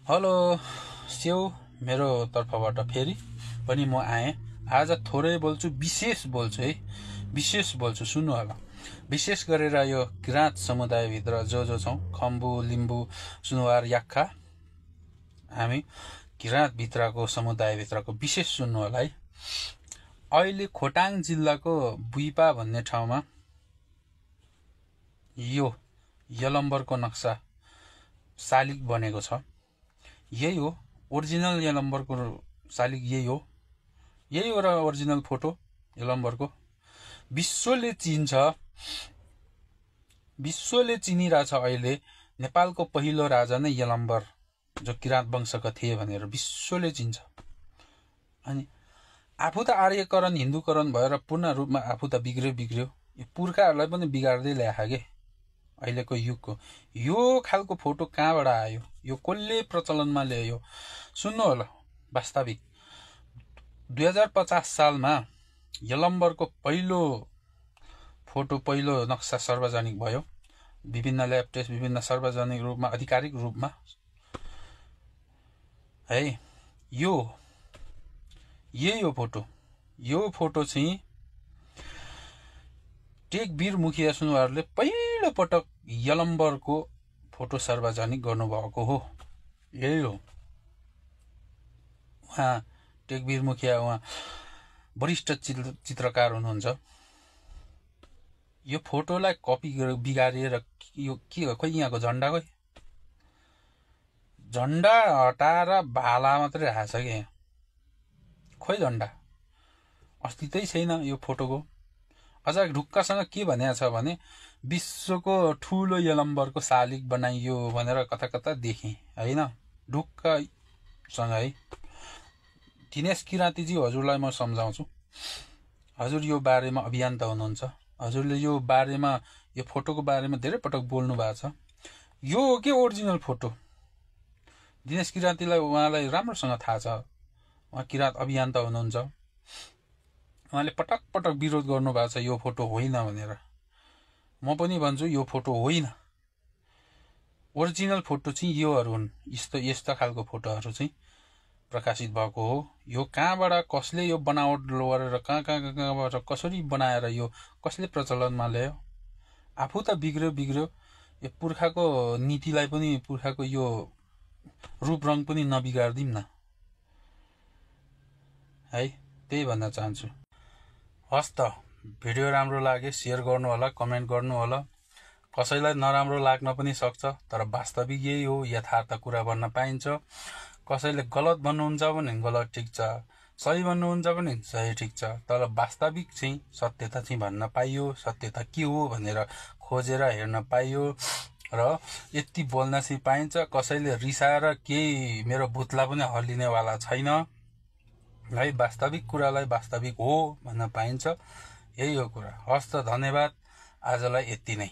Hello स्यौ मेरो तर्फबाट फेरि पनि म आएँ। आज थोरै बोल्छु, विशेष बोल्छु है, विशेष बोल्छु, सुन्नु होला। विशेष गरेर यो किराँत समुदायभित्र जो छौँ, खम्बु, लिम्बू, सुनुवार, याक्खा, हामी किराँतभित्रको समुदायभित्रको विशेष सुन्नु होला है। अहिले खोटाङ जिल्लाको बुइपा भन्ने ठाउँमा यो यलम्बरको नक्सा शालिग बनेको छ। यही हो ओरिजिनल यलम्बरको शालिग, यही हो र ओरिजिनल फोटो यलम्बरको विश्वले चिन्छ, विश्वले चिनिरहेछ। अहिले नेपालको पहिलो राजा नै यलम्बर, जो किराँत वंशका थिए भनेर विश्वले चिन्छ। अनि आफू त आर्यकरण हिन्दूकरण भएर पूर्ण रूपमा आफू त बिग्रियो, यो पुर्खाहरूलाई पनि बिगार्दै ल्याएछ के अहिलेको युगको। यो खालको फोटो कहाँबाट आयो, यो कसले प्रचलनमा ल्यायो सुन्नु होला। वास्तविक 2050 सालमा यलम्बरको पहिलो फोटो, पहिलो नक्सा सार्वजनिक भयो, विभिन्न ल्याब टेस्ट, विभिन्न सार्वजनिक रूपमा, आधिकारिक रूपमा है। यही हो फोटो। यो फोटो चाहिँ टेकवीर मुखिया सुनुवारले पहिलो पटक यलम्बरको फोटो सार्वजनिक गर्नुभएको हो। यही हो। उहाँ टेकवीर मुखिया, उहाँ वरिष्ठ चित्रकार हुनुहुन्छ। यो फोटोलाई कपी बिगारिएर यो के हो, खोइ यहाँको झन्डा, झन्डा हटाएर भाला मात्रै राखेछ कि खोइ झन्डा अस्तित्वै छैन यो फोटोको। अझ ढुक्कसँग के भनेको छ भने विश्वको ठुलो यलम्बरको शालिग बनाइयो भनेर कता कता देखेँ होइन, ढुक्कसँग है। दिनेश किराँतीजी, हजुरलाई म सम्झाउँछु, हजुर यो बारेमा अभियन्ता हुनुहुन्छ, हजुरले यो बारेमा, यो फोटोको बारेमा धेरै पटक बोल्नु भएको छ। यो हो के ओरिजिनल फोटो? दिनेश किराँतीलाई, उहाँलाई राम्रोसँग थाहा छ, उहाँ किराँत अभियन्ता हुनुहुन्छ। उहाँले पटक पटक विरोध गर्नुभएको छ यो फोटो होइन भनेर। म पनि भन्छु यो फोटो होइन, ओरिजिनल फोटो चाहिँ योहरू हुन्। यस्ता खालको फोटोहरू चाहिँ प्रकाशित भएको हो। यो कहाँबाट, कसले यो बनावट गरेर कहाँबाट कसरी बनाएर यो कसले प्रचलनमा ल्यायो? आफू त बिग्रियो, यो पुर्खाको नीतिलाई पनि, पुर्खाको यो रूप रङ पनि नबिगार्दिउँ न है, त्यही भन्न चाहन्छु। हस् त, भिडियो राम्रो लागे सेयर गर्नु होला, कमेन्ट गर्नु होला। कसैलाई नराम्रो लाग्न पनि सक्छ, तर वास्तविक यही हो, यथार्थ कुरा भन्न पाइन्छ। कसैले गलत भन्नुहुन्छ भने गलत ठिक छ, सही भन्नुहुन्छ भने सही ठिक छ, तर वास्तविक चाहिँ सत्यता चाहिँ भन्न पाइयो। सत्यता के हो भनेर खोजेर हेर्न पाइयो र यति बोल्न चाहिँ पाइन्छ। कसैले रिसाएर केही मेरो भुतला पनि हल्लिनेवाला छैन है। वास्तविक कुरालाई वास्तविक हो भन्न पाइन्छ, यही हो कुरा। हस् त, धन्यवाद। आजलाई यति नै।